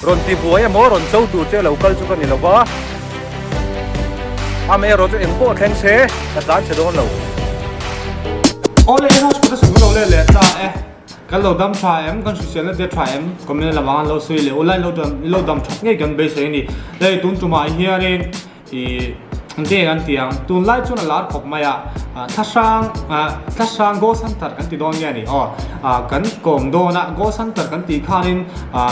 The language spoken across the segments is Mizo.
Rawn ti buai emaw rawn cho tur che lo kal chu ka ni lo va, amaherawh chu eng pawh thleng se ka tlan chhe dawn lo. Awle i house kut a sung lo leh leh ta e. Kan lo dam tha em, kan hriselna te tha em, comment lamah an lo sawi leh ula, i lo dam that ngei kan beisei a ni. Hei tun tumah hianin Ih, engtin an ti ang, tunlai chuan a lar khawp mai a, thlahrang, thlahrang Ghost Hunter kan ti dawn nge a ni aw, kan kawm dawn a, Ghost Hunter kan tih khanin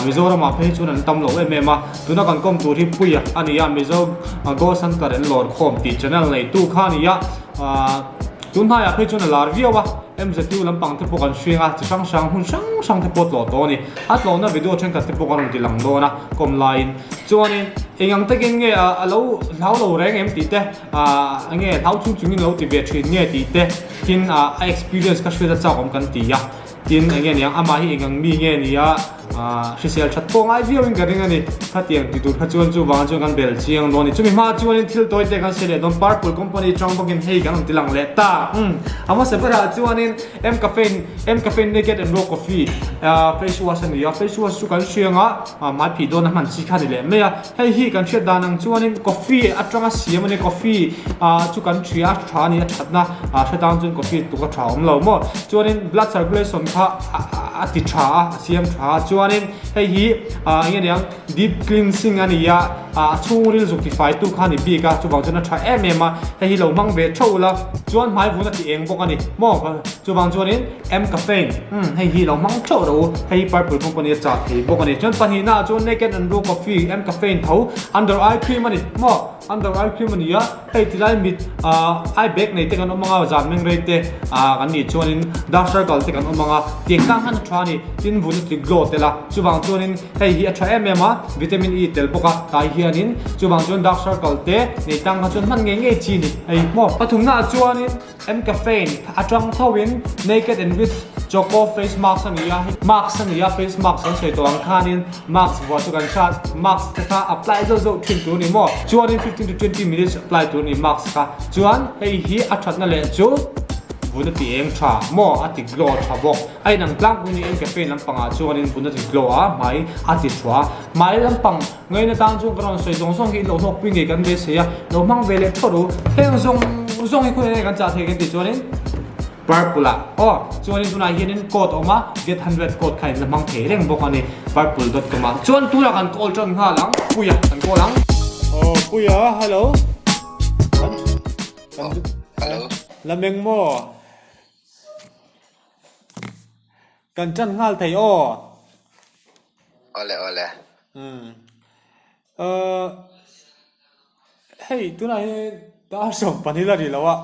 Mizoramah phei chuan an tam lo em em a, tuna kan kawm tur hi Puia a ni a, Mizo Ghost Hunter an lawr khawm tih channel neitu kha a ni a, tun hnaiah phei chuan a lar viau a, MZU lampang te pawh kan hring a, chi hrang hrang hmun hrang hrang te pawh tlawh tawh a ni, a tlawhna video thenkhat te pawh kan rawn ti lang dawn a, kawm laiin. Chuanin eng ang takin nge a lo hlau lo reng em tih te, nge hlau chung chungin lo ti ve thin nge tih te, tin a experience ka hriat a chak awm kan ti a, tin eng nge niang amah hi eng ang mi nge nia hrisel that pawh ngai viau in ka ring a ni. Khatiang ti tur kha chuan chuvang chuan kan bel chiang dawn a ni. Chumi hma chuanin thil tawi te kan hre leh dawn Purple Company atang bawkin hei kan rawn ti lang leh ta. Umm a hmasa berah chuanin M Caffeine M Caffeine Naked and Raw Coffee face wash a ni a, face wash chu kan hriang a. Hmai phih dawn a hman chi kha a ni leh mai a, hei hi kan hriat dan ang chuanin coffee atanga siam a ni, coffee ah chu kan hria a tha a ni a thatna ah hre tan chuan coffee tuk a tha awm lo maw, chuanin blood circulation kha a ti tha a, a siam tha a, chuanin hei hi ah eng nge niang deep cleansing a ni a, ah a chhungril zuk tifai tu kha a ni bik a, chuvang chuan a tha em em a, hei hi lo hmang ve theuh ula, chuan hmai vun a ti eng bawk a ni maw, chuvang chuanin. M Caffeine, umm hei hi lo hmang theuh rawh u, hei hi Purple Company a chah thei bawk a ni. Chuan pahnihna ah chuan Naked and Raw Coffee M Caffeine tho under eye cream a ni maw, under eye cream a ni a, hei tilai mit ah eye bag nei te kan awm ang a, zan meng rei te ah kan nih chuanin dark circle te kan awm ang a, tiang tlang khan a tha a ni, tin vun a ti glow tel a, chuvang chuanin hei hi a tha em em a, vitamin E tel bawk a, tlai hianin chuvang chuan dark circle te nei tlang kha chuan hman ngei ngei chi a ni hei maw. Pathumna ah chuanin. M Caffeine atang tho in Naked and Rich Choco face mask a ni a, mask a ni a, face mask kan sawi tawh ang khanin mask vuah chu kan hriat, mask te kha apply zauh zauh thin tur a ni maw? Chuanin 15 to 20 minutes apply tur a ni mask kha, chuan hei hi a thatna leh chu vun a ti eng tha maw a ti glow tha bawk, a inang tlangpui ni M Caffeine lampangah chuanin vun a ti glow a, hmai a ti tha a, hmai lampang. Ngaina tan chuan ka rawn sawi zawng zawng hi in lo hlawkpui ngei kan beisei a, lo hmang ve leh thawt u. Heng zawng zawng hi khawiah nge kan chah thei kan tih chuanin Purple ah aw chuanin tunah hianin code a awm a, get 100 code kha in la hmang thei reng bawk a ni purple dot com ah. Chuan tunah kan call tan nghal ang, Puia kan call ang. Aw Puia, hello. Kan kan Hello. La meng maw? Kan tan nghal thei aw. Awle awle. Umm. Uh, hei tunah hi dar 12 la ri lo a,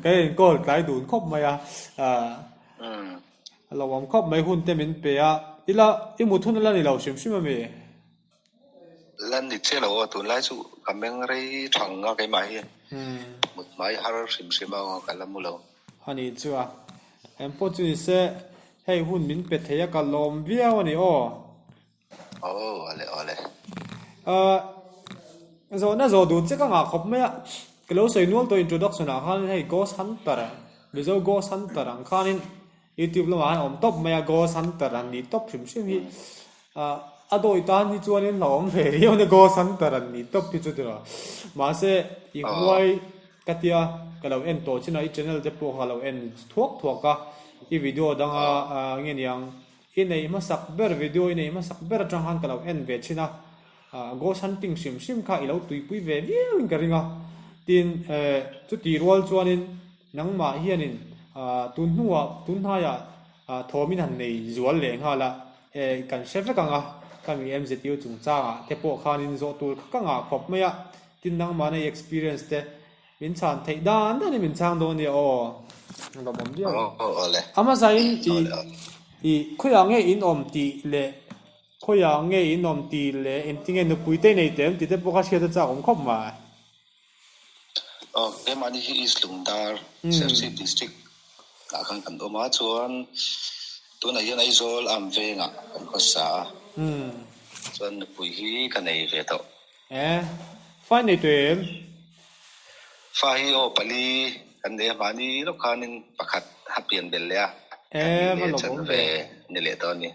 ka in call tlai dun khawp mai a, uh, a lo awm khawp mai hun te min pe a, ila i mut hun la ni lo hrim hrim ami? La ni che lo aw, tunlai chu ka meng rei thang a keimah hi mut hmai har hrim hrim a ka la mu lo. A nih chu a, eng pawh chu ni se hei hun min pe thei a ka lawm viau a ni aw. Aw awle awle. Ahh zawhna zawh duh che ka ngah khawp mai a, ka lo sawi nual tawh introduction ah khan hei Ghost Hunter Mizo Ghost Hunter ang khanin Youtube lamah khan a awm tawp mai a, Ghost Hunter an nih tawp hrim hrim hi ah a dawi tan hi chuanin hlauhawm ve riau a nia Ghost Hunter an nih tawp hi chu tiraw. Mahse i huai ka tia ka lo en tawh chin a, i channel te pawh kha ka lo en thuak thuak a, i video danga ah nge niang i neih hmasak ber video i neih hmasak ber atang khan ka lo en ve thin a, ah Ghost Hunting hrim hrim kha i lo tuipui ve viauin ka ring a, tin eh chuti rual chuanin Nangmah hianin tun hnuah tun hnaiah thawmin han nei zual leh nghal a, kan hre vek ang a, ka mi MZU chungchangah te pawh khanin zawh tur kha ka ngah khawp mai a, tin nangmahna i experience te min chhan theih dan danin min chhang dawn nia aw, lawmawm viau ang. A hmasain i i khawiah nge in awm tih leh khawiah nge in awm tih leh engtinge nupui te i nei teh em tih te pawh kha hriat a chak awm khawp mai. Aw, keimahni hi East Lungdar, Serchhip District ah khan kan awm a, chuan tunah hian Aizawl Arm vengah kan khawsa a, chuan nupui hi ka nei ve tawh. E, fa nei tawh em? Fa hi aw pali kan nei a, mahni lawk khanin pakhat a pian belh leh a, E, kan va ni leh lawm chan awm ve ve. ni leh tawh a ni.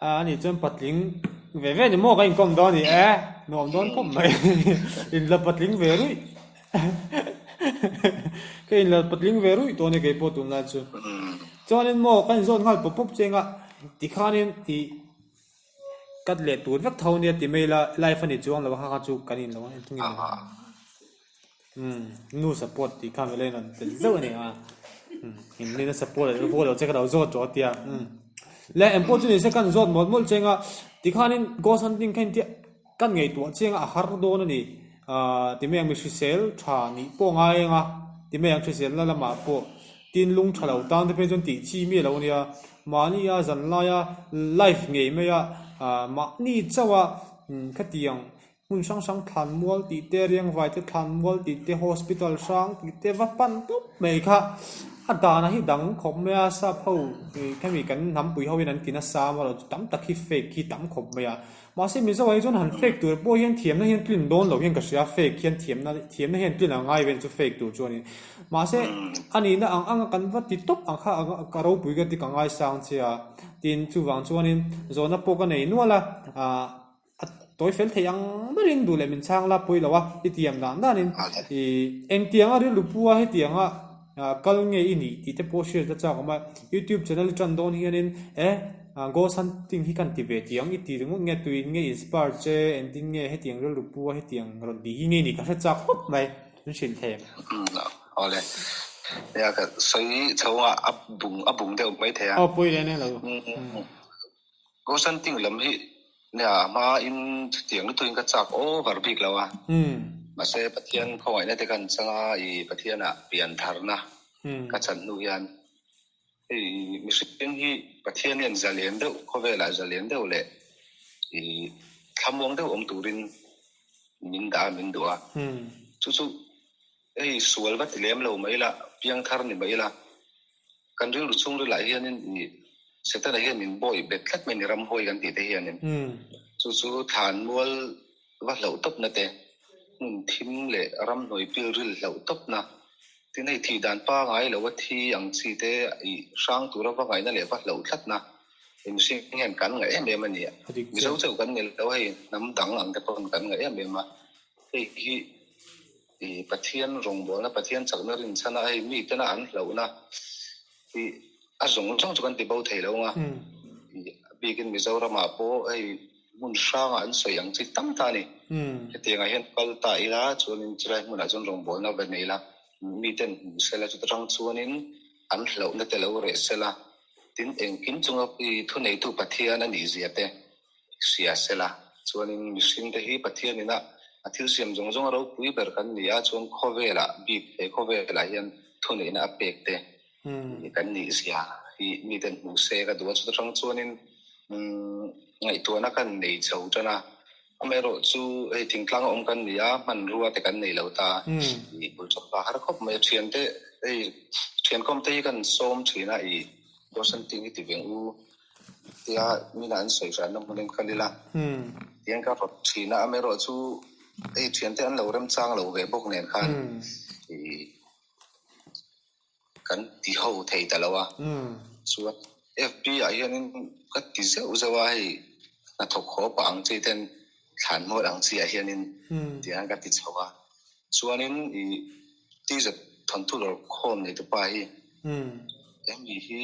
A, ani chuan patling. ve ve ni maw ka inkawm dawn ni e, nuam dawn khawp mai inla patling ve ruih ka inla patling ve ruih tawh a ni keipawh tunlai chu. Chuanin maw ka inzawt nghal pawp pawp cheng a tikhanin ih cut leh tur vek tho nia ti mai ila live a ni chuang lo a kha kha chu kan inlo a engtin nge Umm nu support tih kha mela in rawn tel zeuh a ni a, umm in nena support a pawh lo che ka lo zawt tawh a tia, umm le engpawh chu nise kan zawt mawlh mawlh cheng a, tikhanin ghost hunting kha intia kan ngaihtuah chiang a a har dawn a ni, ahh ti mai ang mi hrisel tha nih pawh ngai ang a, ti mai ang hriselna lamah pawh tin lung tha lo tan te phei chuan tih chi miah lo a nia, mahni a zan laia life ngei mai a, ahh mahni chauh a khatiang Hmun hrang hrang thlanmual tih te, riangvai te thlanmual tih te, hospital hrang tih te va pan tawp mai kha a dana hi dang khawp mai a, sap ho ih khami kan hnampui ho hian an ti nasa amaw chu tam tak hi fake hi tam khawp mai a. Mahse Mizo ah hi chuan han fake tur pawh hian thiamna hian tlin dawn lo hian ka hria, fake hian thiamna thiamna hian tlin a ngai ve chu fake tur chuan in. Mahse a nihna ang ang a kan va ti tawp ang kha ka ropui ka ti ka ngaisang che a, tin chuvang chuanin zawhna pawh ka nei nual a, ah. A tawi fel thei ang berin duh leh min chhang la pawi lo a, i tiam dan danin i engtianga rilru pu a hetianga kal nge i nih tih te pawh hriat la chak awm a, youtube channel i tan dawn hianin e ghost hunting hi kan ti ve tih ang i ti ringawt nge tuin nge inspire che engtin nge hetiang rilru pu a hetiang rawn tih hi nge ni ka hre chak khawp mai min hrilh thei em. Awle nia ka sawi chho a a bung a bung deuh mai thei a. Aw pawi leh nen lo. Ghost hunting lam hi nia a hma in chutiang lutuk in ka chak over bik lo a. Mahse Pathian khawngaihna te kan chang a, i Pathian ah pian tharna ka chan hnu hian hei mihring hi Pathian hian zalen deuh khawvel ah zalen deuh leh i thlamuang deuh awm turin min dah a min duh a. Chu chu hei sual va ti lem lo mai ila piangthar ni mai ila Kan rilru chhungrilah hianin i Setana hian min bawi bet tlat mai ni ramhuai kan tih te hianin chu chu thlanmual va hlauh tawpna te, hmun thim leh ramhnuai pilril hlauh tawpna, tin hei thih dan pangai lo a thi ang chi te i hrang tura va ngaihna leh va hlauh tlatna i mihring hian kan ngaih em em a ni. Mizo chauh kan ni lo hei hnam dang ang te pawn kan ngaih em em a, hei hi I Pathian rawngbawlna, Pathian chakna rinchhana hei mitena an hlauhna hi a zawng zawng chu kan ti bo thei lo ang a. I a bikin Mizoramah pawh hei hmun hrangah an sawi ang chi tam ta a ni. Hetiangah hian kal ta ila chuanin chulai hmunah chuan rawngbawlna va nei ila miten hmu sela chuta tang chuanin an hlauhna te lo reh sela tin engkim chunga i thuneitu Pathian a nih zia te hria sela. Chuanin mihringte hi Pathian ina a thil siam zawng zawng a ropui ber kan ni a, chuan khawvelah bik he khawvelah hian thuneihna a pek te kan nih zia hi miten hmu se ka duh a. Chuta tang chuanin ngaihtuahna kan nei chho tan a, amaherawh chu hei thingtlang a awm kan ni a, hmanrua te kan nei lo ta, i bul chawp a har khawp mai a. Thiante hei thiankawm te hi kan sawm thin a, i Dawhsan ting hi ti veng u. Tia mina an sawi hranna hmun in kal ila tiang ka rawt thin a, amaherawh chu hei thiante an lo remchang lo ve bawk nen khan ih kan ti ho thei ta lo a, chuan FB ah hianin ka ti zeuh zeuh a hei hnathawk haw pah ang chi ten thlan mual ang chi ah hianin tiang ka ti chho a, chuanin ih T-shirt thawnthu lawr khawm nei tupa hi hemi hi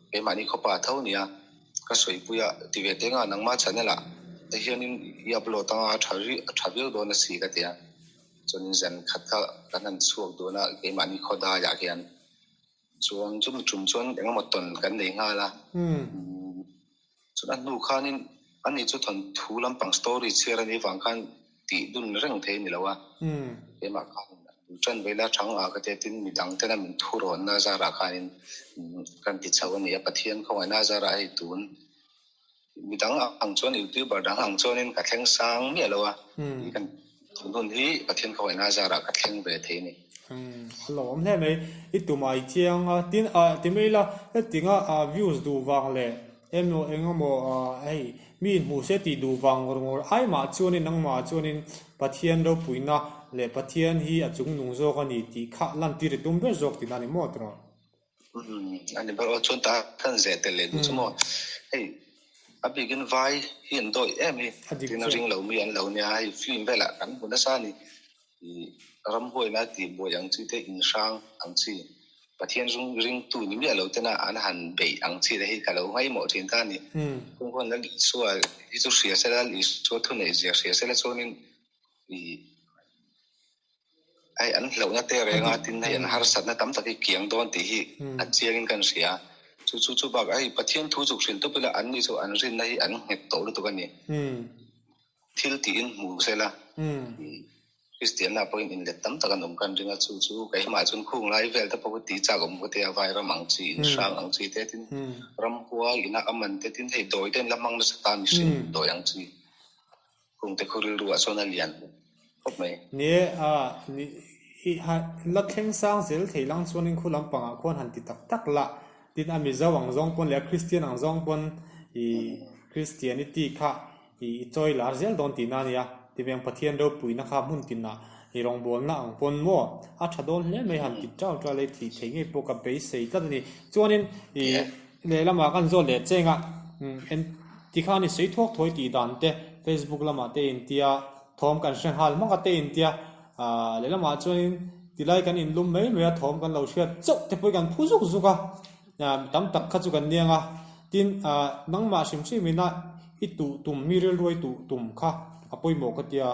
keimahni khawpa tho nia ka sawipui a ti ve teng a nangma channel ah te hianin i upload anga a tha a tha viau dawn a si ka ti a chuanin zan khat kha kan han chhuak dawn a keimahni khaw daiah hian chuan chumi tum chuan engemaw tawn kan nei nghal a. Chuan a hnu khanin ani chu thawnthu lampang story chhiar a nih vang khan tih dun reng thei a ni lo a, keimah khanin a bul tan ve ila thang ah ka tia tin midang tena min thurawnna zarah khanin kan ti chho a ni a, Pathian khawngaihna zarah hei tun midang ang chuan youtuber dang ang chuanin ka thleng sang miah lo a, kan tun hun hi Pathian khawngaihna zarah ka thleng ve thei a ni. A lawm hle mai, i tumah i chiang a, tin ah ti mai ila hetinga views duh vang leh emaw engemaw hei mi inhmuh se tih duh vang ngawr ngawr ai mah chuanin nangmah chuanin Pathian ropuina leh Pathian hi a chungnung zawk a ni tih kha lantir i tum ber zawk tihna a ni maw tiraw? A ni ber aw, chuan tah khan zeh tel leh duh chu maw hei. A bikin vai hi an dawih em hi. Tin a ring lo mi an lo nia hei film velah kan hmu nasa a ni. Ih ramhuaina tih buai ang chi te inhrang ang chi Pathian ringtu ni miah lo tena an han beih ang chi te hi ka lo ngaihmawh thin ta a ni. Kung huan Lal Isua hi chu hria sela Lal Isua thuneih zia hria sela chuanin ih Hei an hlauhna te reng a, tin hei an harsatna tam tak hi kiang dawn tih hi a chiangin kan hria. Chu chu chu bakah hei Pathian thu chuk hrilh tawp ila an ni chu an rinna hi an nghet tawh lutuk a ni. Thil tiin hmu sela Kristianna pawhin inlet tam tak an awm kan ring a, chu chu keimah chuan khung lai vel te pawh hi tih chak awm ka tia, vairam ang chi, inhrang ang chi te tin ramhuai ina a man te tin hei dawi te in la hmang nasa ta mihring dawi ang chi. Kungte khu rilru ah chuan a lian khawp mai. Ni e, a ni i ha la thleng sang zel thei lang chuanin khu lampangah khuan han ti tak tak la, tin a Mizo ang zawng pawn leh a Kristian ang zawng pawn i Christianity kha i i chawi lar zel dawn tihna a nia. Tiviang Pathian ropuina kha hmun tinah i rawngbawlna ang pawn maw a tha dawn hle mai han ti tau tau leh thih thei ngei pawh ka beisei tlat a ni. Chuanin i Lehlamah kan zawt leh cheng a, en tikhan i sawi thuak thawi tih dan te Facebook lamah te intia thawm kan hre nghal hmak a te intia, ah lehlamah chuanin tilai kan inlum mai mai a thawm kan lo hriat chauh te pawh hi kan phu zuk zuk a, ah mi tam tak kha chu kan niang a, tin ah nangmah hrim hrim ina i tuh tum mi rilruai tuh tum kha a pawimawh ka tia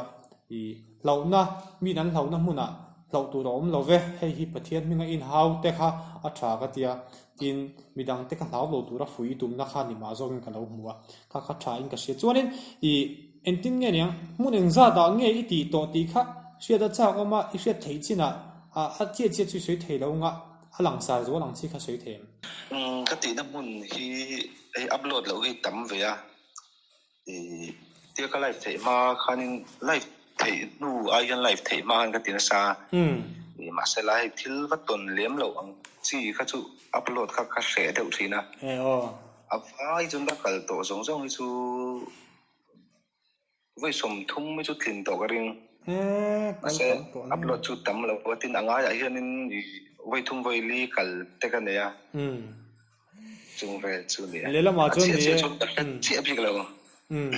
ih hlauhna min an hlauhna hmunah hlauh tur a awm lo ve, hei hi Pathian hminga inhau te kha a tha ka tia. Tin, midangte ka hlau lo tura fui tumna kha ni mah zawkin ka lo hmu a, kha kha tha in ka hria. Chuanin i engtin nge niang, hmun engzat ah nge i tih tawh tih kha hriat a chak awm a, i hriat theih chinah a chiah chiah chu i sawi thei lo nga, a langsar zual ang chi kha sawi thei em? Ka tihna hmun hi hei upload loh hi tam ve a, Ih tia ka live theih hma khanin live theih hnu ai hian live theih hma khan ka ti nasa a, ih mahse la hei thil va tawn lem loh ang chi kha chu upload kha ka hreh deuh thin a, a vai chuan ka kal tawh zawng zawng hi chu vawi 30 hi chu tlin tawh ka ring. Mahse upload chu tam lo a tin a ngaiah hianin ih vawi thum vawi li kal te ka nei a. Chung vel chu ni e. Lehlamah A chuan chiah ni chiah e. chuan ka hre chiah bik lo. Umm.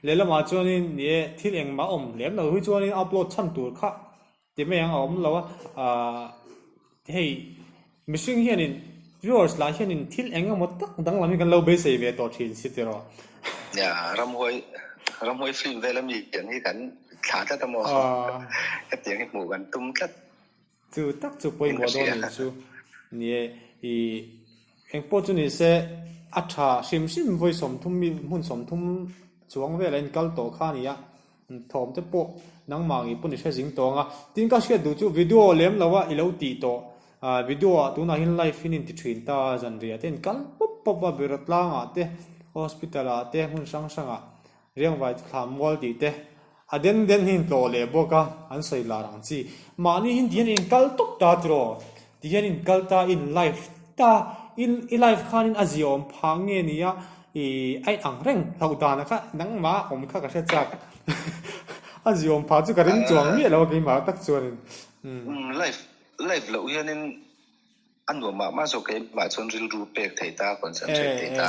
Lehlamah chuanin ni e, thil engmah awm lem lo hi chuanin upload chhan tur kha ti mai ang a awm lo a. Ahh hei mihring hianin viewers lah hianin thil eng emaw tak danglam hi kan lo beisei ve tawh thin si tiraw. Nia, ramhuai ramhuai film vel ami tiang hi kan thlah tlat a maw? Hetiang hi hmuh kan tum tlat. Chu tak chu pawimawh dawn nih chu ni e, i engpawh chu ni se a tha hrim hrim vawi 30 mi hmun 30 chuang velah in kal tawh kha a ni a, thawm te pawh nangmah ngei pawh ni hre zing tawh ang a, tin ka hriat duh chu video lem lo a i lo tih tawh, ah video ah tunah hian live in in ti thin ta a zanriah te in kal pawp pawp a bira tlangah te hospital ah te hmun hrang hrangah Riangvai chu thlam mual tih te a den den hi in tlawh leh bawk a, an sawi lar ang chi. Mahni hi tihian in kal tawp ta tiraw? Tihian in kal ta, in life ta, in i life khanin a ziaawm phah nge nia i a in ang reng hlauh dan kha nangmah awm kha ka hre chak. A ziaawm phah chu ka ring chuang miah lo a keimah tak chuanin. Umm life life loh hianin A nuam mah mah zawk keimah chuan rilru pek thei ta, concentrate thei ta.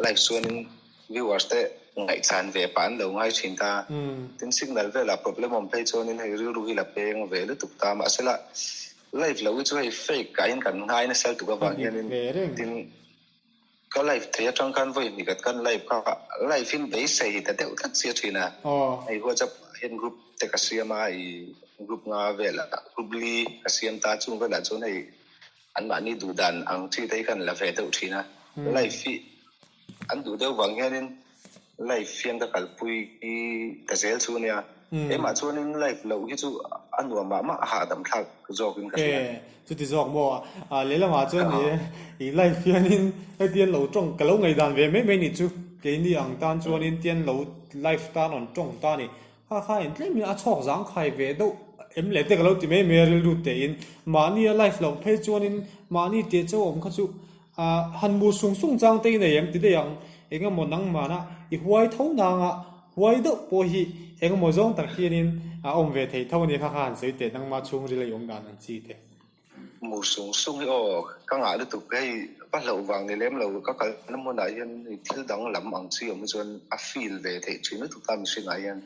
Live chuanin viewers te ngaihchhan ve pah an lo ngai thin ta. Tin signal velah problem awm phei chuanin hei rilru hi la peng ve lutuk ta. Mahsela live loh hi chu hei fake ah hian kan ngai nasa lutuk avang hianin tin ka live thei atang khan vawi hnih khat khan live kha live in beisei ta deuh tlat sia thin a. Hei WhatsApp ah hian group te ka siam a, i group nga velah group li ka siam ta chung velah chuan hei anmahni duh dan ang chi te hi khan la ve deuh thin a. Live hi an duh deuh vang hianin live hian ka kalpui ta zel chu ania. Keimah chuanin live loh hi chu a nuam mah mah a hahdam thlak zawkin ka hria. E, chuti zawk maw? A lehlamah chuan ni e, i live hianin hetian lo tawng ka lo ngaihdan ve mai mai ni chu. Keini ang tan chuanin tian lo live tan rawn tawng ta a ni. Kha kha in tlemin a chhawk zang khai ve deuh em le te ka lo ti mai mai a rilru tein. Mahni a live loh phei chuanin mahni teh chauh awm kha chu ah han mur sung sung chang te i nei em ti daih ang. Engemaw nangmahna i huai tho nanga huai deuh pawh hi engemaw zawng tak hianin a awm ve thei tho a ni kha kha han sawi teh nangmah chhungril a i awm dan ang chi te. Mur sung sung hi aw, ka ngah lutuk hei va hlauh vang ni lem lo, ka kalna hmunah hian thil dang lam ang chi awm hi chuan a feel ve theih thin lutuk ta mihringah hian.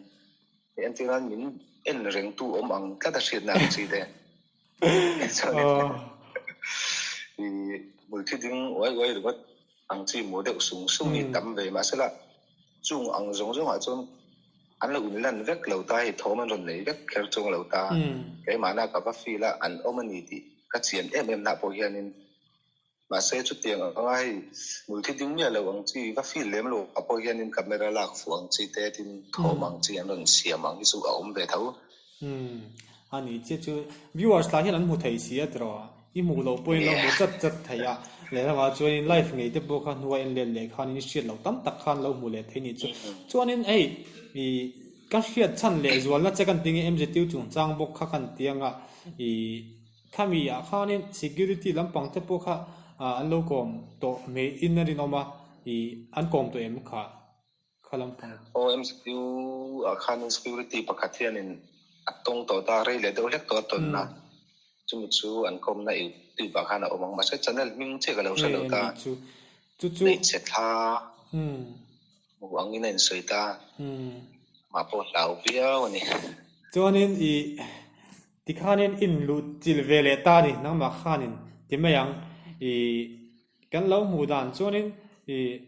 Hei entir nan min en rengtu awm ang tlat a hriatna ang chi te. Chuan i hmulthi ding uai uai ringawt ang chi mu deuh sung sung hi tam ve mahsela chung ang zawng zawngah chuan an lo inlan vek lo ta hei thawm an rawn nei vek kher chuang lo ta. Keimahna ka va feel a an awm a ni tih ka chian em em nah pawh hianin Mahse chutiang anga hei hmulthi ding miah lo ang chi va feel lem lo ah pawh hianin camera lak fuh ang chi te tin thawm ang chi an rawn siam ang hi chu a awm ve tho. Umm a ni chiah chu viewers lah hian an hmu thei si a tiraw i hmuh loh pawhin lo hmu chat chat thei a lehlamah chuanin live ngei te pawh kha hnua en let leh khanin hriat loh tam tak khan lo hmu leh thei ni chu chuanin hei ih ka hriat chhan leh zualna che kan ti nge MZU chungchang bawk kha kan ti anga ih Khami ah khanin security lampang te pawh kha an lo kawm tawh hmeiin a rinawm a, ih an kawm tawh em kha kha lampang. Aw MCQ ah khanin security pakhat hianin a tawng tawh ta, rei leh deuh hlek tawh a tawn a, chumi chu an kawmna youtube ah khan a awm ang, mahse channel hming chiah ka lo hre lo ta, hmeichhe thla hmu angin a insawi ta, amah pawh hlau viau a ni. Chuanin ih Tikhanin in luh chilh ve leh ta a ni, nangmah khanin ti mai ang. Ih, kan lo hmuh dan chuanin ih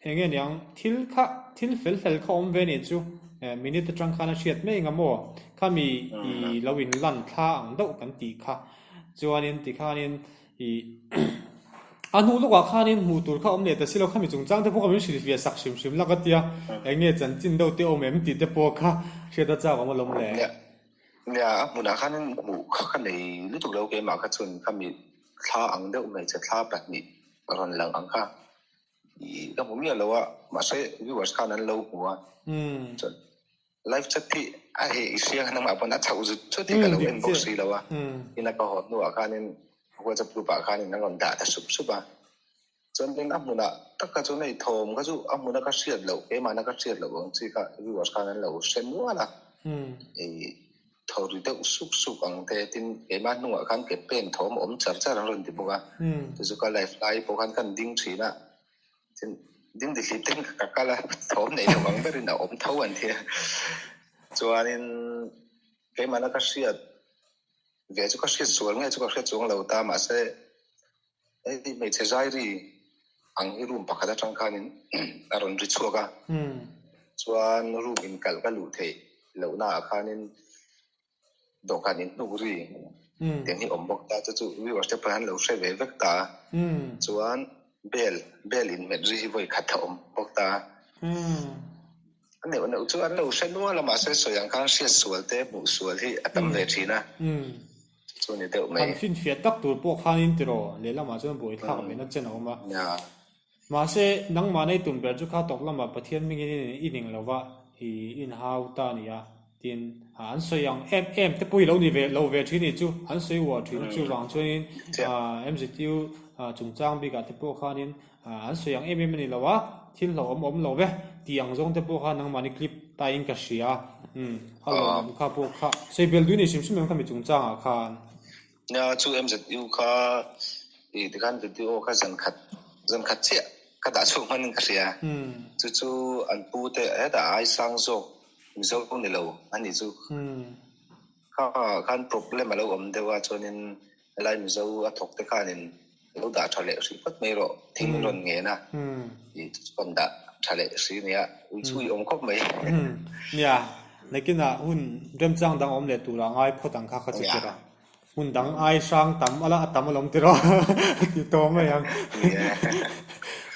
eng nge niang, thil kha, thil fel hlel kha awm ve nih chu minute atang khan a hriat mai eng a maw? Khami ih lo in lan thla ang deuh kan tih kha. Chuanin tikhanin ih a hnu lawkah khanin hmuh tur kha awm leh ta si lo, khami chungchang te pawh kha min hrilhfiah sak hrim hrim la ka tia, eng nge chanchin deuh te awm em tih te pawh kha hriat a chak awm alawm le. Nia, a hmunah khanin hmuh kha ka nei lutuk lo keimah kha chuan khami thla ang deuh hmeichhe thla pahnih rawn lang ang kha ih ka hmu miah lo a, mahse viewers khan an lo hmu a, chuan Live chat hi a hei i hria kha nangmah pawn a chhoh zut zut hi ka lo en bawk si lo a, ina ka haw hnuah khanin WhatsApp group ah khanin an rawn dah ta sup sup a, chuanin a hmunah tak kha chuan hei thawm kha chu a hmuna ka hriat loh keimahna ka hriat loh ang chi kha viewers khan an lo hre nual a, ih thaw ri deuh sup sup ang te tin keimah hnungah khan ke pen thawm a awm char char an rawn ti bawk a, chu chu ka live lai pawh khan ka han ding thin a. Ding dihlip ten ka kal a, thawm nei lo ang berin a awm tho an ti a. Chuanin keimahna ka hriat ve chu ka hriat sual nge chu ka hriat chuang lo ta mahse hei hmeichhe zai ri ang hi room pakhat atang khanin a rawn ri chhuak a. Chuan room inkalh ka luh theih lohnaah khanin Dawhkan in hnuk ri tiang hi awm bawk ta chu chu viewers te pawh an lo hre ve vek ta a chuan bell bell in hmet ri hi vawi khat a awm bawk ta a neuh neuh chu an lo hre nual a mahse sawi ang khan hriat sual te hmuh sual hi a tam ve thin a chu ni deuh mai. An finfiah tak tur pawh khanin tiraw lehlamah chuan buaithlak ve na chen a awm a. Mahse, nangmah nei tum ber chu kha tawk lamah Pathian hmingin i ning lo va, i inhau ta a ni a, tiin an sawi ang em em te pawh i lo ni ve lo ve thin i chu an sawi uar thin a, chuvang chuanin MZU chungchang bikah te pawh khanin an sawi ang em em a ni lo a, thil hlauhawm awm lo ve tih ang zawng te pawh kha nangmahni clip tain ka hria, umm a lawmawm kha pawh kha sawi bel duh ni hrim hrim em kha mi chungchangah khan. Nia chu MZU kha i tikhan video kha zan khat zan khat chiah ka dah chhuak hman in ka hria. Chu chu an pu te hetah ai sang zawk Mizo ni lo a nih chu. Kha khan problem a lo awm deuh a chuanin helai Mizo a thawk te khanin lo dah tha leh hrih phawt mai rawh thing rawn ngen a i chu chu kan dah tha leh hrih a nia ui chu i awm khawp mai. Nia nakinah hun remchang dang awm leh turah ngai phawt ang kha kha chu tir a. Hmun dang ai hrang tam ala a tam alawm tiraw ti tawh mai ang.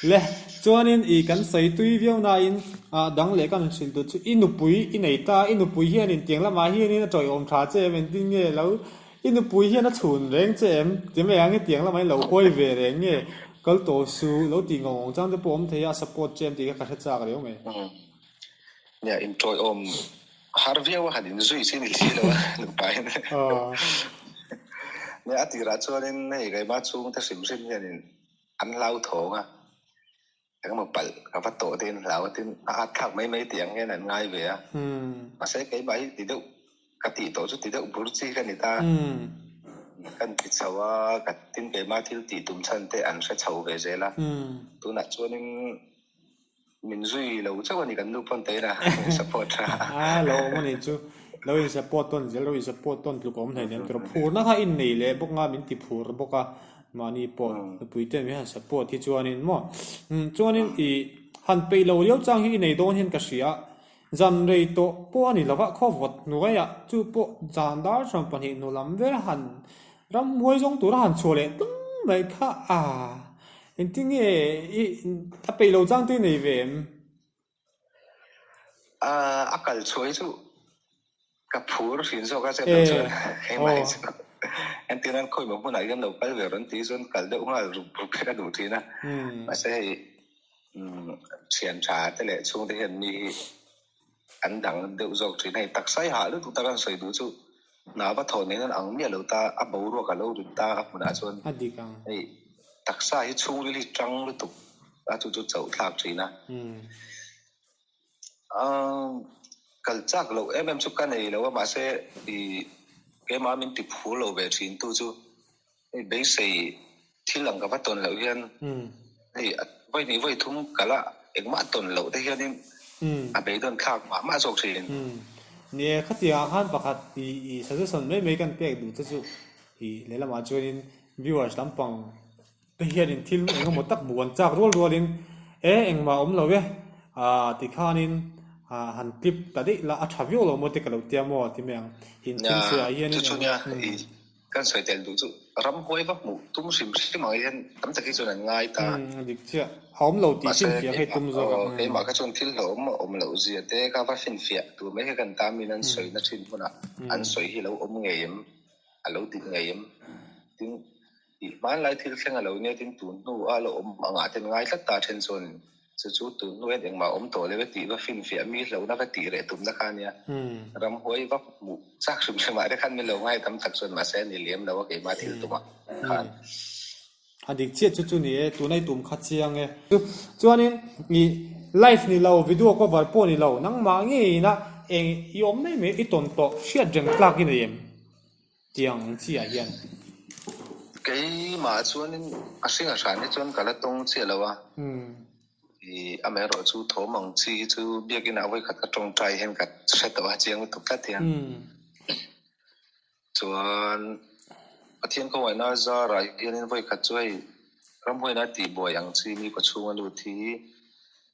Le chuanin i kan sawi tui viau nain ah dang leh kan hrilh duh chu i nupui i nei ta i nupui hianin tiang lamah hianin a tawihawm tha che em engtin nge lo i nupui hian a chhun reng che em ti mai ang hetiang lamah in lo huai ve reng nge kal tawh suh lo tih ngawng ngawng chang te pawh awm thei a support che em tih kha ka hre chak riau mai. Nia intawihawm har viau a han inzui chi ni si lo a nupa in. Nia a tirah chuanin hei keimah chhungte hrim hrim hianin an hlauthawng a, engemaw palh ka va tawh te in hlau a tin a at thlak mai mai tih ang hian an ngai ve a. Mahse keimah hi ti deuh ka tih tawh chu ti deuh bur chi ka ni ta. Kan ti chho a, ka tin keimah thil tih tum chhan te an hre chho ve zel a. Tunah chuanin min zui lo chauh a ni kan nu pawn tein a support tha. A lo awm a ni chu. Lo in support tawn zel, lo in support tawn tluk a awm hleinem tur a. Phurna kha in nei leh bawk nga min ti phur bawk a. Mahni pawh nupui ten min han support hi chuanin maw. Chuanin i han peih lo riau chang hi i nei dawn hian ka hria. Zan rei tawh pawh a ni lova, khaw vawt hnuaiah chu pawh zan dar 12 hnu lam vel han ramhuai zawng tura han chhuah leh tung mai kha a, engtin nge i a peih lo chang te i nei ve em? A kal chhuah hi chu ka phur hrin zawk a chet loh chuan keimah hi chu entir nan khawi maw hmunah hian lo kal ve rawn tih chuan kal deuh nghal rup rup hi ka duh thin a, mahse hei Thian tha te leh chhungte hian mi hi an dang deuh zawk thin. Hei taksa i hah lutuk tak an sawi duh chu hna va thawh nen an ang miah lo ta, a boruak a lo rit ta a hmunah chuan hei taksa hi chhungril hi tang lutuk a chu chu chauh thlak thin a. Kal chak loh em em chu ka nei lo a mahse i keimah min ti phur lo ve thin tu chu Hei beisei thil ang ka va tawn loh hian hei vawi hnih vawi thum kal a engmah tawn loh te hianin a beidawn thlak mah mah zawk thin. Ni e, khatiangah khan pakhat i i suggestion mai mai kan pek duh te chu i lehlamah chuanin viewers lampang te hianin thil eng emaw tak hmuh an chak rual rualin e engmah awm lo e ah tikhanin ah han clip ta daih la a tha viau lo maw te ka lo tia maw ti mai ang. In thil sawiah hianin eng. Kan sawi tel duh chu ramhuai va hmuh tum hrim hrim ang hian tam tak hi chuan an ngai ta. A dik chiah. A awm lo tih finfiah kha i tum zawk a. Keimah kha chuan thil hlauhawm a awm loh zia te kha va finfiah tur mai kha kan ta min an sawina thin hmunah an sawi hi a lo awm ngei em? A lo dik ngei em? Tin, tih hmanlai thil thleng a lo nia tin tun hnu a lo awm angah ten ngai tlat ta then chuan Chu chu tun hnuaiin engmah awm tawh lo e tih va finfiah mi hlauhna va tih reh tumna kha ania. Ramhuai va hmuh chak hrim hrim ah te khan min lo ngai tam tak chuan mahse a ni lem lo a keimah thil tumah khan. A dik chiah chu chu ni e, tuna i tum kha chiang e. Chuanin i live ni lo, video cover pawh ni lo, nangmah ngeiin a eng i awm mai mai i tawn tawh hriat reng tlak i nei em? Tiang ang chi ah hian. Keimah chuanin a hring a hran hi chuan ka la tawng chiah lo a. I amaherawh chu thawm ang chi hi chu biakin ah vawikhat ka tawngtai hian ka hre tawh a chiang lutuk tlat hian. Chuan Pathian khawngaihna zarah hianin vawikhat chu hei ramhuaina tihbuai ang chi mi kawchhunga lut hi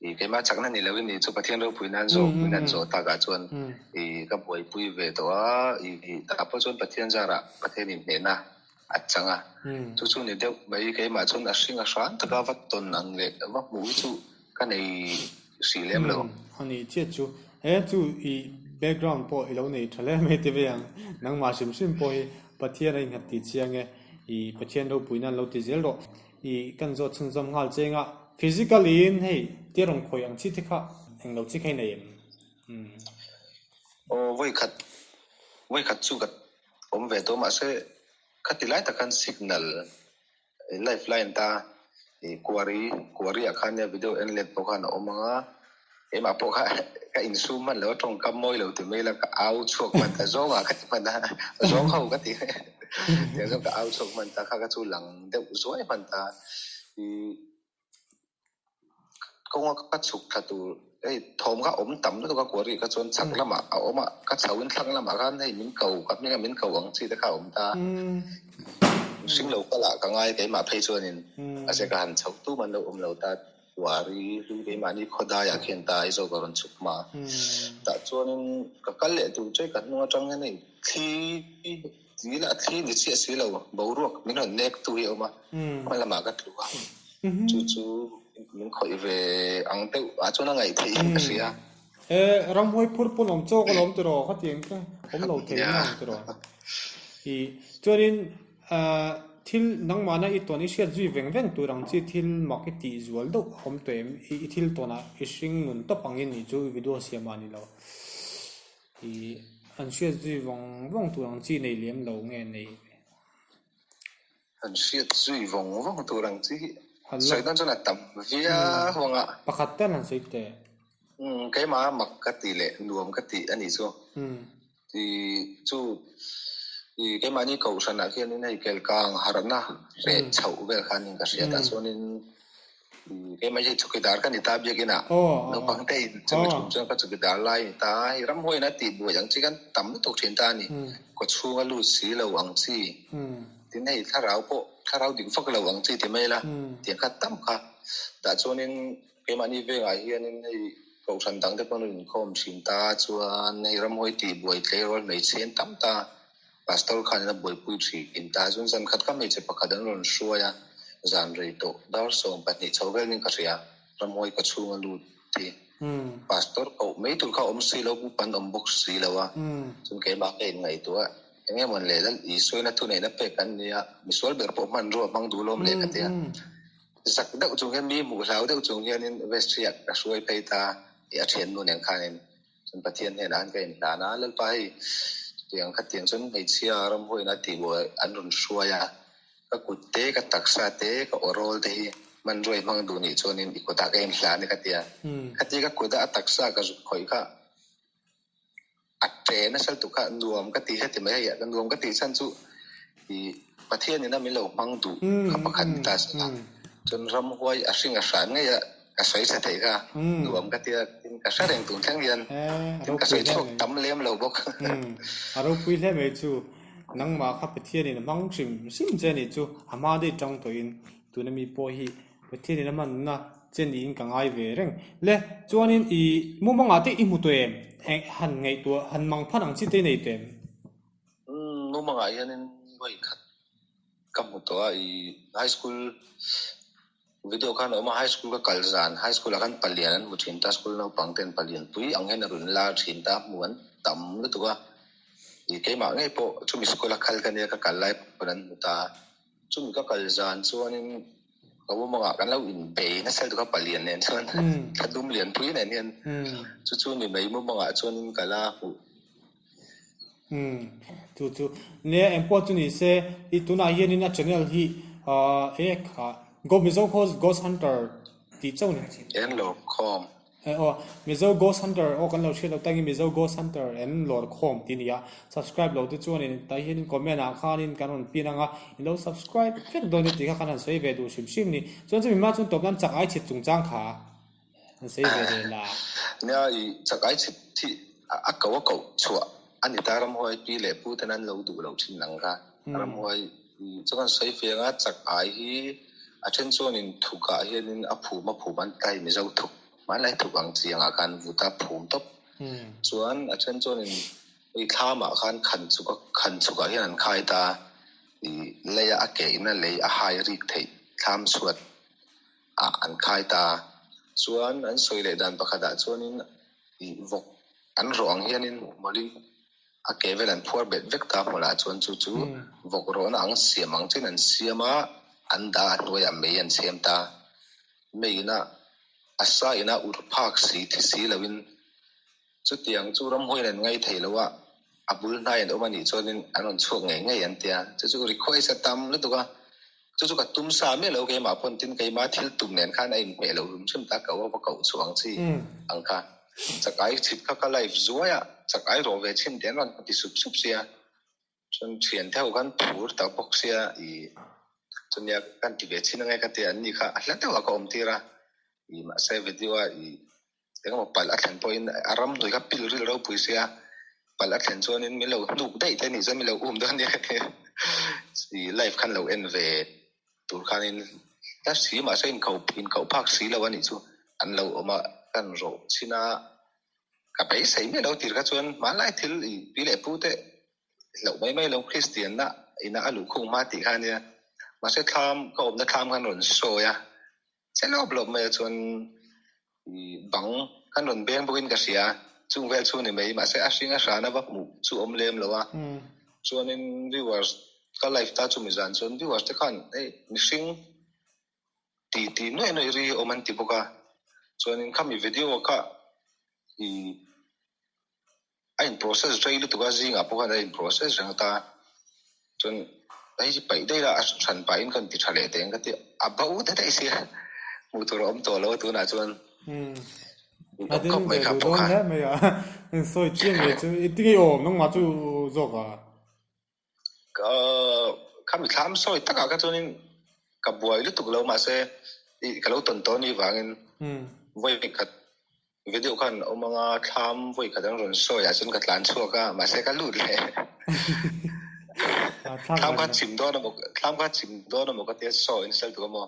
I keimah chakna ni loin i chu Pathian ropui nan zawh min han zawh takah chuan i ka buaipui ve tawh a, i tah pawh chuan Pathian zarah Pathian inhnehna a chang a, chu chu ni deuh mai keimah chuan a hring a hran taka va tawn ang leh va hmuh hi chu ka nei hrih lem lo. A nih chiah chu he chu i background pawh i lo nei tha hle mai ti ve ang, nangmah hrim hrim pawh hi Pathian a innghat tih chiang e, i Pathian ropui nan lo ti zel rawh. I kan zawt chhunzawm nghal cheng a, physically in hei tia rawn khawih ang chi te kha eng lo chi kha i nei em? Umm. Aw vawikhat, vawikhat chu ka awm ve tawh mahse khati lai tak khan signal live line ta i quarry, quarry ah khan nia video en let pawh khan a awm ang a, Keimah pawh kha ka insum hman lo a, tawngkam mawi lo ti mai ila ka au chhuak hman ta zawng ah ka ti hman a, zawng ho ka ti tiang chuan ka au chhuak hman ta kha ka chu lang deuh zuai hman ta i kawnga ka chhuk thla tur hei thawm kha awm tam lutuk a kuah rih kha chuan chhak lamah a awm a, ka chho in thlang lamah khan hei min ko ka hming a min ko ang chi te kha a awm ta, mihring lo kal ah ka ngai keimah phei chuanin mahse ka han chho tum an lo awm lo ta. Kuari hlui keimahni khawdaiah khian ta Aizawl ka rawn chhuk hma. Tah chuanin ka kal leh tur che ka hnung atang hian hei thli ti lah thli ni chiah si lo boruak min rawn nek tu hi a awm a, hma lamah ka tlu a, chu chu min khawih ve ang deuh ah chuan a ngaih theih in ka hria. E ramhuai phur pawn awm chawk alawm tiraw khatiang te awm lo thei nia ang tiraw. I chuanin Thil nangmahna i tawn i hriat zui veng veng tur ang chi thil mak i tih zual deuh a awm tawh em? I thil tawnah i hring nun tawp angin nih chu i video siam ah ni lo. I an hriat zui vawng vawng tur ang chi nei lem lo nge nei ve? An hriat zui vawng vawng tur ang chi hi sawi dawn chuan a tam viau ang a. Pakhat tal han sawi teh. Keimah mak ka tih leh nuam ka tih a nih chu. Ti chu. I keimahni kohhranah khianin hei kelkang harhna reh chhoh vel khanin ka hriat a chuanin keimah hi chukidar ka ni ta biakinah naupang te in chumi tum chuan ka chukidar lai a ni ta a, hei ramhuaiin a tih buai ang chi khan tam lutuk thin ta a ni, kawchhunga lut si lo ang chi, tin hei thlarau pawh thlarau dik vak lo ang chi ti mai ila tiang kha tam kha tah chuanin keimahni vengah hianin hei kohhran dang te pawh an rawn inkhawm thin ta chuan hei ramhuai tih buai tleirawl hmeichhe an tam ta. Pastor khan a buaipui thin ta chuan zan khat ka hmeichhe pakhat an rawn hruai a, zan rei tawh dar 12 chho vel nin ka hria, ramhuai ka chhung a lut hi. Pastor koh mai tur kha awm si lo, upa an awm bawk si lo a, chuan keimah ka inngaihtuah a, eng nge mawn leh lal Isuaina thuneihna pek an nia, misual ber pawh hmanrua hmang duh lawm leh ka ti a. Zak deuh chung hian mi hmuh hlau deuh chung hianin vestry ah ka hruai phei ta, a thiannu nen khanin. Chuan Pathian hnenah han ka inhlan a, Lalpa hei chutiang khatiang chuan hmeichhia ramhuaina tihbuai an rawn hruai a, ka kut te, ka taksa te, ka awrawl te hi hmanruai hmang duh nih chuanin i kutah ka inhlan e ka ti a. Khatia ka kuta a taksa ka zuk khawih kha a ṭe nasa lutuk kha nuam ka ti heti mai hei, nuam ka tih chhan chu i Pathian ina min lo hmang duh kha pakhat ni ta se la, chuan ramhuai a hring a hran ngei a, ka sawi chhe theih kha nuam ka tia tin ka hre reng tun thleng hian tin ka sawi chhuak tam lem lo bawk. A ropui hle mai chu nangmah kha Pathianin a hmang hrim hrim che a nih chu a hma daih tang tawhin tuna mi pawh hi Pathianin a hmanna che niin ka ngai ve reng. Le chuanin i mumangah te i hmu tawh em? Eng han ngaihtuah han mang phan ang chi te i nei tawh em? Mumangah hianin vawi khat ka hmu tawh a i high school Video khan a awm a, high school ka kal zan, high school ah khan palian an hmu thin ta, school naupang ten palian pui ang hian a rawn lar thin ta, hmu an tam lutuk a, ih keimah ngei pawh chumi school a kal ka nia ka kal lai pawn an hmu ta, chumi ka kal zan chuanin ka mumangah kan lo inbei nasa lutuk a palian nen chuan thla dum lian pui nen hian chu chu ni mai mumangah chuanin ka la hmuh. Umm chu chu nia eng pawh chu ni se i tunah hianin a channel hi ahh e kha go Mizo Ghost Hunter tih chauh ni. En lawr khawm. E aw Mizo Ghost Hunter aw kan lo hriat loh tangin Mizo Ghost Hunter en lawr khawm tih a ni a subscribe lo te chuanin tah hianin comment ah khanin kan rawn pin ang a i lo subscribe vek dawn ni tih kha kan han sawi ve duh hrim hrim ni chuan chumi hma chuan tawp nan chak ai chhit chungchang kha. An sawi ve leh la. Nia i chak ai chhit hi a ko a koh chhuah a ni ta ramhuai pi leh pu ten an lo duh loh thin ang kha. Ramhuai chu kan sawi fiang a chak ai hi a then chuanin thuk ah hianin a phum a phum an ti ta hi Mizo thuk hmanlai thuk ang chi angah khan vut a phum tawp. Chuan a then chuanin hei thlam ah khan khan chuk a khan chuk ah hian an khai ta i lei a a ke in a lei a hai rik theih thlam chhuat ah an khai ta. Chuan an sawi leh dan pakhat ah chuanin ih vawk an rawh ang hianin hmawlin a ke vel an phuar bet vek ta hmawlah chuan chu chu vawk rawhna ang siam ang chin an siam a, an dah a hnuaiah mei an chhem ta. Mei ina a sa ina ur phak si thi si loin Chutiang chu ramhuaiin an ngai thei lo a, a bul hnai an awm a nih chuanin an rawn chhuak ngei ngei an ti a, chu chu request a tam lutuk a, chu chu ka tum sa miah lo keimah pawn tin keimah thil tum nen khan a inhmeh lo rum hrim ta ko a va koh chhuah ang chi ang kha chak ai chhit kha ka life zuai a, chak ai rawh ve chhin tih an rawn ti sup sup sia. Chuan thian te ho khan phur tak bawk sia i chunia kan ti ve chin ange ka tia an ni kha a hla deuh ah ka awm tir a i mahse video a i engemaw palh a thlen pawhin a ram hnuai kha pil ril ropui sia palh a thlen chuanin min lo hnuk daih te nih chuan min lo um dawn nia ka tia i live khan lo en ve tur khanin hla si mahse inkoh inkoh phak si lo a nih chu an lo awm a kan rawh chin a. Ka beisei miah lo tir kha chuan hmanlai thil i pi leh pu te hlauh mai mai lo Kristianna ina a luh khung hma tih kha ania. Mahse thlam ka awmna thlam khan rawn sawi a, che lawp lawp mai a chuan i bang khan rawn beng bawkin ka hria chung vel chu ni mai mahse a hring a hrana va hmuh chu awm lem lo a. Chuanin viewers ka live ta chumi zan chuan viewers te khan hei mihring Ti ti nuaih nuaih ri hi awm an ti bawk a, chuanin khami video kha i a in process rei lutuk a, zingah pawh khan a in process reng ata chuan hei hi paih daih la a hran pahin ka inti tha leh teh ang ka ti a bo ta daih sia hmuh tur a awm tawh lo a tunah chuan A ding ve duh dawn hle mai a, sawi chiang ve chu engtin nge i awm nangmah chu zawk a? Ka khami thlam sawi takah kha chuanin ka buai lutuk lo mahse ih ka lo tawn tawh anih vangin vawi khat video khan awm anga thlam vawi khat an rawn sawi ah chuan ka tlan chhuak a mahse ka lut leh thlam kha chim dawn emaw thlam kha chim dawn emaw ka tia saw in sel tuk emaw.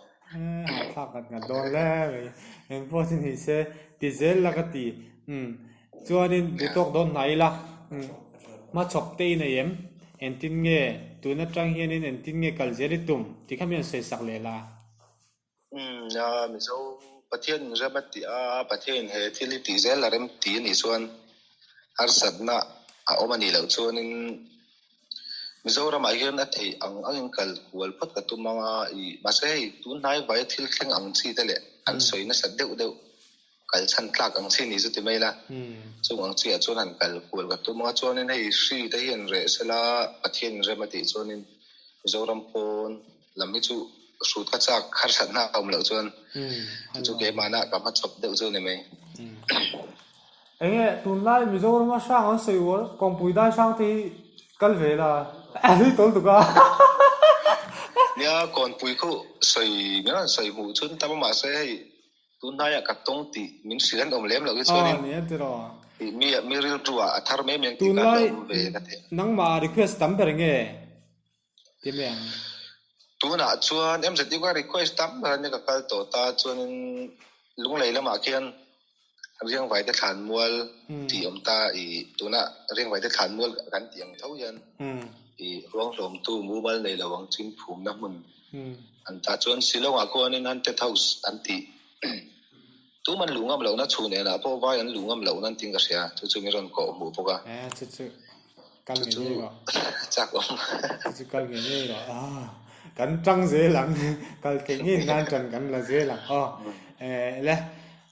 Thlak ngat ngat dawn hle mai engpawh chu ni se ti zel la ka ti umm Chuanin duhtawk dawn hna ila, hmachhawp te i nei em? Engtin nge tun atang hianin engtin nge kal zel i tum tih kha mi an sawi sak leh la. Umm, Mizo Pathian in rem a ti a, Pathian in he thil hi tih zel a rem ti a nih chuan harsatna a awm a nih loh chuanin Mizoramah hian a theih ang angin kal kual phawt ka tum ang a, ih mahse hei tun hnai vai thil thleng ang chi te leh an sawi nasat deuh deuh kal chhan tlak ang chi ni chu ti mai la. Chung ang chiah chuan han kal kual ka tum anga chuanin hei hri te hian reh sela Pathian in rem a tih chuanin Mizoram pawn lam hi chu hrut ka chak harsatna a awm loh chuan chu chu keimahna ka hmachhawp deuh chu ni mai. Enge tunlai Mizorama hrang an sawi uar kawngpui dai hrang te hi kal ve la a hlui tawl tuk a. Nia kawnpui khu sawi min rawn sawi hmuh chun tam a mahse hei Tun hnaiah ka tawng tih min hrilh an awm lem loh hi chuanin tih mi mi rilru ah a thar mai mai ang tih ka hlauh ve ka ti. Nangmah request tam ber nge ti mai ang? Tunah chuan MZU ka request tam ber ania ka kal tawh ta chuanin Lunglei lamah khian Riangvaite Thlanmual tih awm ta i tuna Riangvaite Thlanmual kan tih ang tho hian i ruanghlawmtu mumal nei lo ang chin phumna hmun An ta chuan Shillong-ah khuanin Haunted House an tih. Tum an luh ngam lohna chhun enah pawh vai an luh ngam lohna an tiin ka hria. Chu chu min rawn kawh hmuh bawk a. Eh, chu chu kal ngei ngei rawh. Chak awm. Chu chu kal ngei ngei rawh. Ah, kan tang zel ang. Kal theih ngei nan tan kan la zel ang. Aw, eh, le.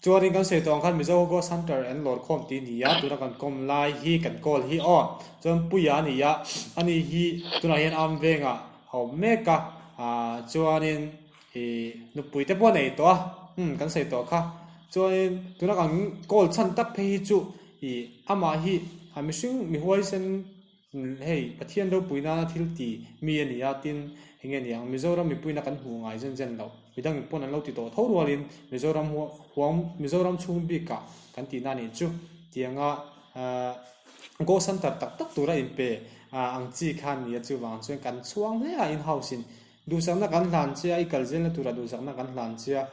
Chuanin kan sawi tawh ang khan Mizo Ghost Hunter an lawr khawm tih a ni a, tuna kan kawm lai hi kan call hi aw. Chuan Puia a ni a, ani hi tunah hian Arm Vengah a awm mek a, ah chuanin ih nupui te pawh a nei tawh a, umm kan sawi tawh kha. Chuanin tuna kan call chhan tak phei hi chu ih amah hi a mihring mi huaisen Hei, Pathian ropui nana thil ti mi a ni a, tin, eng nge ni ang, Mizoram mipuina kan hmuh ngai zen zen loh. Midang pawn an lo ti tawh tho rualin Mizoram huang, Mizoram chhung bikah kan tihna a nih chu. Tianga Ghost Hunter tak tak tura inpe ang chi kha a ni a, chuvang chuan kan chhuang hle a in-house in duhsakna kan hlan che a, i kal zelna tura duhsakna kan hlan che a,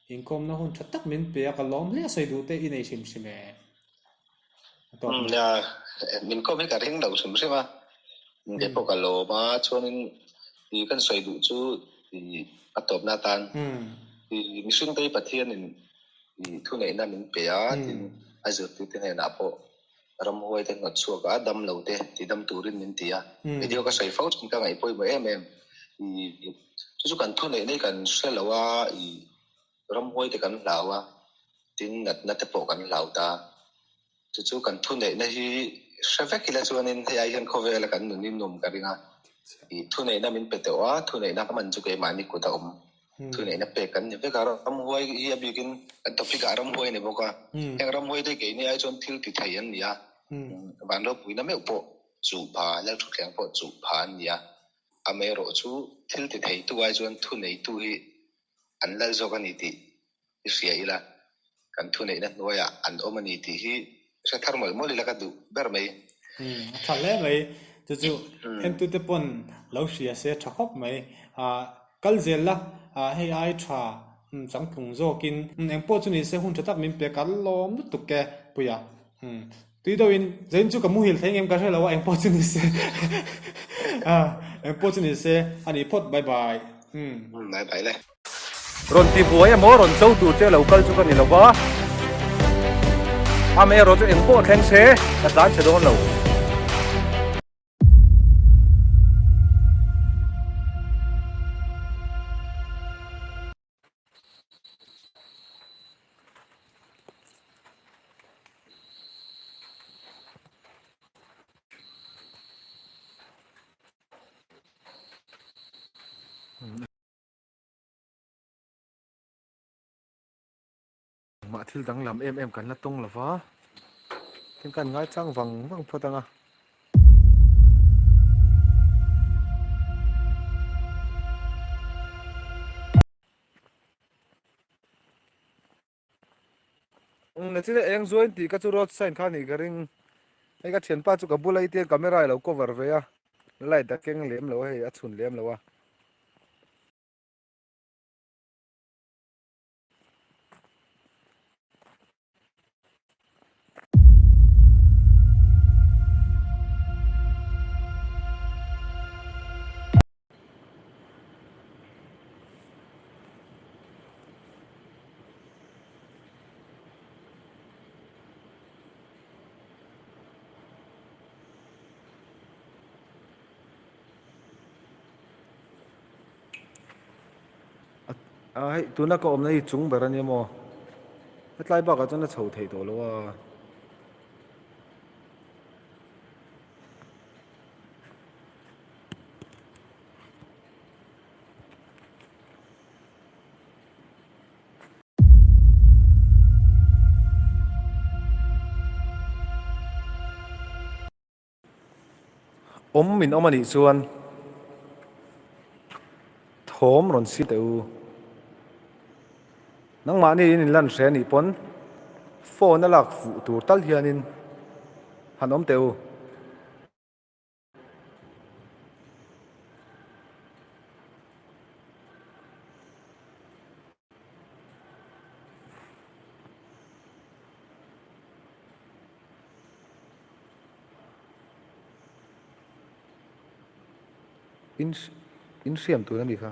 inkawmna hun tha tak min pe a, ka lawm hle a sawi duh te i nei hrim hrim e. Nia, min kawm hi ka ring lo hrim hrim a, kei pawh ka lawm a, chuanin ih kan sawi duh chu ih a tawpna atan ih mihring te hi Pathianin ih thuneihna min pe a, tin a zirtirte hnenah pawh ramhuai te hnawt chhuak a, dam lo te ti dam turin min ti a, video ka sawi fo thin ka ngaih pawimawh em em, ih chu chu kan thuneihna hi kan hre lo a, ih Ramhuai te kan hlau a, tin natna te pawh kan hlau ta. Chu chu kan thuneihna hi hre vek ila chuanin hei ai hian khawvela kan nun hi nuam ka ring a. Ih thuneihna min pe tawh a, thuneihna hman chu keimahni kut a awm. Thuneihna pek kan ni vek a, ramhuai hi a bikin kan topic ah ramhuai a ni bawk a. Heng ramhuai te keini ai chuan thil ti thei an ni a, van ropuina meuh pawh chuh pha, Lalthutthleng pawh chuh pha an ni a. Amaherawhchu thil ti theitu ai chuan thuneitu hi an lal zawk a ni tih i hria ila, kan thuneihna hnuaiah an awm a ni tih hi hre thar mawlh mawlh ila ka duh ber mai. Umm, a tha hle mai. Chu chu entute pawn lo hria se tha khawp mai. Ah, kal zel la, ah hei ai tha changtlung zawkin engpawh chu ni se hun tha tak min pe ka lawm lutuk e Puia. Umm, Tui deuh in zain chu ka muhil thei ngem ka hre lo a engpawh chu ni se ah engpawh chu ni se a nih phawt bye bye umm. Bye bye le. Rawn ti buai emaw rawn cho tur che lo kal chu ka ni lo va, amaherawh chu engpawh thleng se ka tlan chhe dawn lo. Mah thil danglam em em kan la tawng lo va, tin kan ngaichang vang vang phawt ang a. Nachin eng zuain tih ka chu road sign kha nih ka ring. Hei ka thianpa chu ka bula i tia camera i lo cover ve a, light a keng lem lo a hei a chhun lem lo a. A hei tuna ka awmna hi chung ber ania maw hetlai bakah chuan a chho theih tawh lo a. Awm min awm anih chuan thawm rawn si teh u. Nangmahni in inlan hre anih pawn phone a lak fuh tur tal hianin han awm teh u. In in hriam tur a ni kha.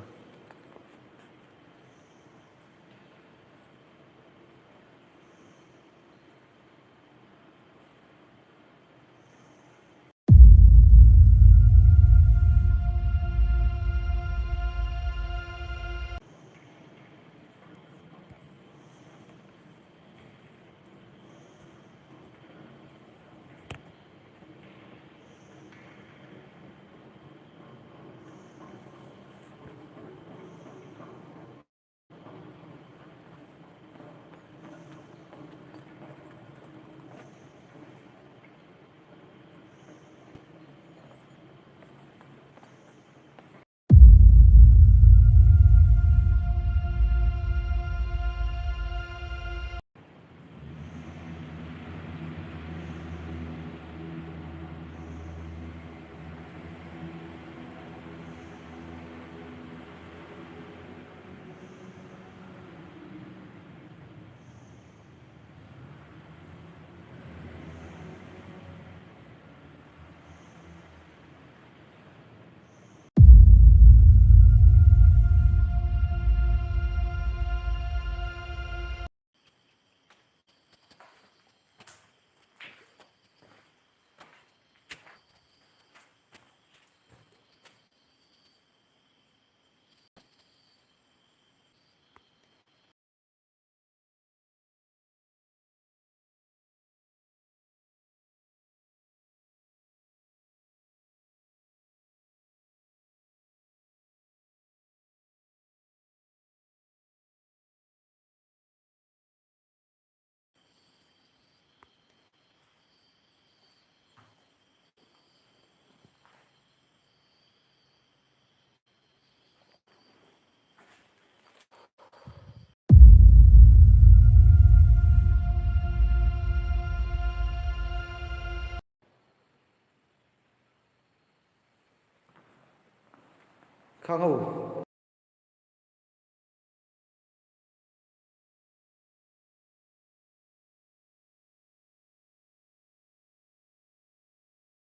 Khang ho.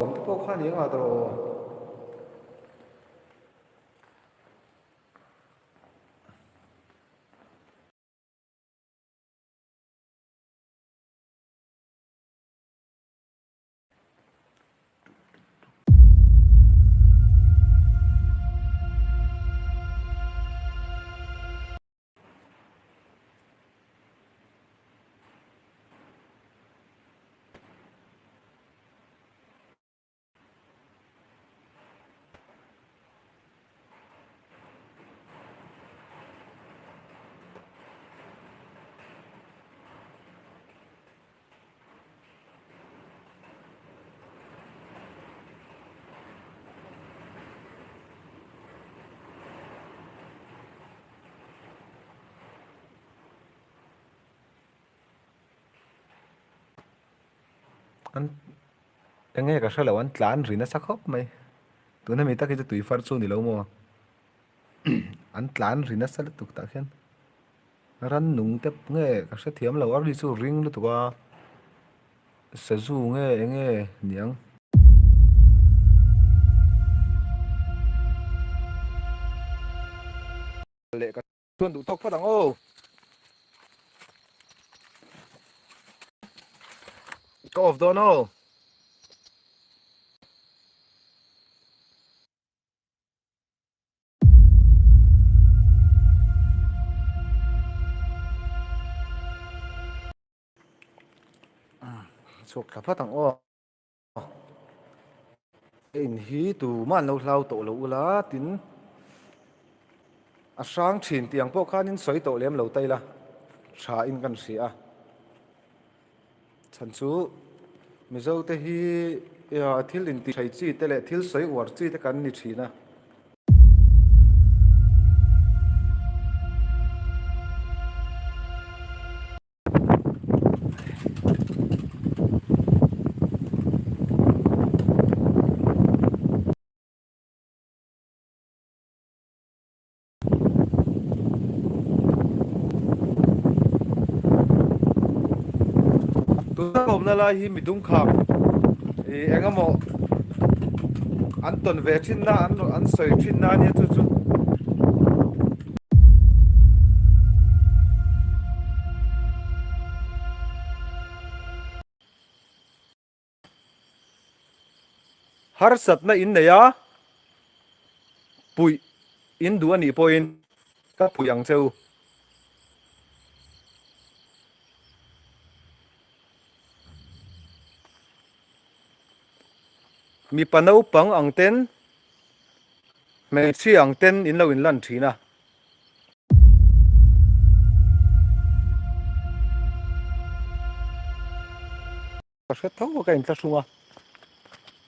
Awm te pawh kha ni anga tawh aw. An enge ka hrelo an tlan ri nasa khawp mai. Tuna mi tak hi chu tui far chu ni lo maw? An tlan ri nasa lutuk tah khian rannung te nge ka hrethiam lo a ri chu ring lutuk a sazu nge enge niang. Leh ka chuan duh tawk phawt ang aw. Ka off dawn aw. Chhuak thla phawt ang aw. Ka in hi tumah an lo hlau tawh lo ula tin a hrang thin tih ang pawh khanin sawi tawh lem lo ta ila tha in kan hria a. Chhan chu Mizo te hi thil intihthei chi te leh thil sawi uar chi te kan ni thin a. Tuna awmna lai hi midum kham ih eng emaw an tawn ve thin na an sawi thin na ania chu chu. Harsatna in nei a, puih in duh a nih pawhin ka puih ang che u. Mipa naupang ang ten, hmeichhia ang ten in lo inlan thin a. Ka hre tho a ka inthlahrung a,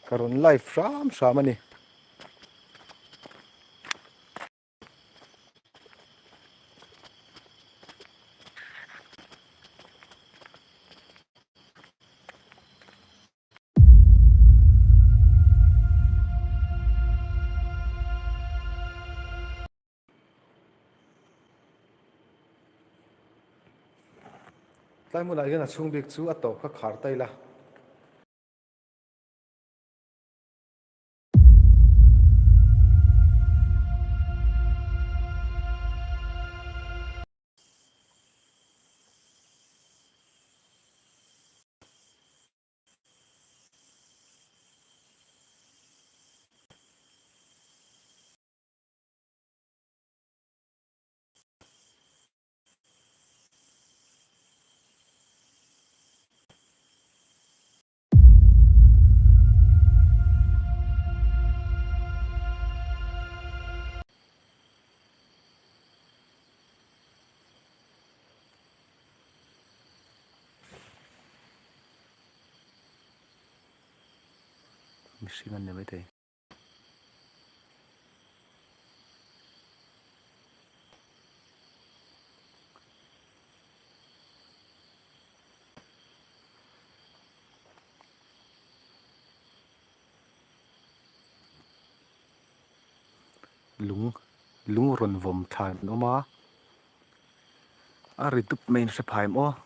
ka rawn live hram hram a ni. Tlai hmunah hian a chhung bik chu a tawp kha khar ta ila. Mihring an ni maithei. Lung lung rawn vawm thla an awm a a ri dup mai in hre phai em aw.